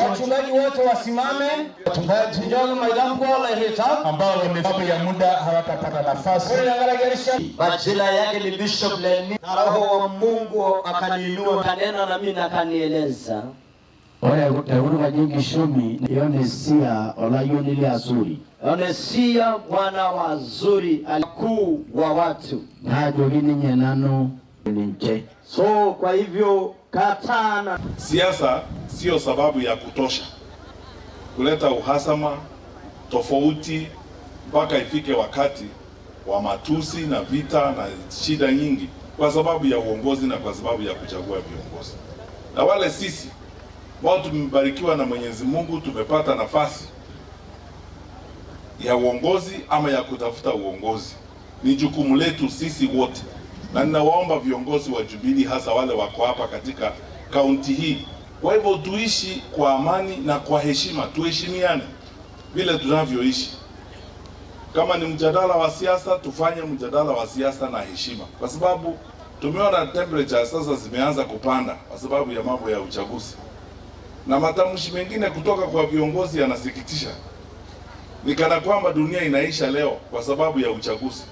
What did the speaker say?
Wachungaji wote wasimame. Wachungaji ambao wamebabu ya muda hawatapata nafasi. Majina yake ni Bishop Leni. Na Roho wa Mungu akaniinua, kanena na mimi akanieleza. Ore tekutukaji enkishomi Yonesia olayioni le Azuri. Yonesia mwana wa Azuri alikuu wa watu. Naajoki ninye nanu ninche. So kwa hivyo katana. Siasa sio sababu ya kutosha kuleta uhasama, tofauti mpaka ifike wakati wa matusi na vita na shida nyingi kwa sababu ya uongozi na kwa sababu ya kuchagua viongozi. Na wale sisi ambao tumebarikiwa na Mwenyezi Mungu tumepata nafasi ya uongozi ama ya kutafuta uongozi, ni jukumu letu sisi wote. Na ninawaomba viongozi wa Jubilee, hasa wale wako hapa katika kaunti hii, kwa hivyo tuishi kwa amani na kwa heshima, tuheshimiane vile tunavyoishi. Kama ni mjadala wa siasa, tufanye mjadala wa siasa na heshima, kwa sababu tumeona temperature sasa zimeanza kupanda kwa sababu ya mambo ya uchaguzi, na matamshi mengine kutoka kwa viongozi yanasikitisha. Ni kana kwamba dunia inaisha leo kwa sababu ya uchaguzi.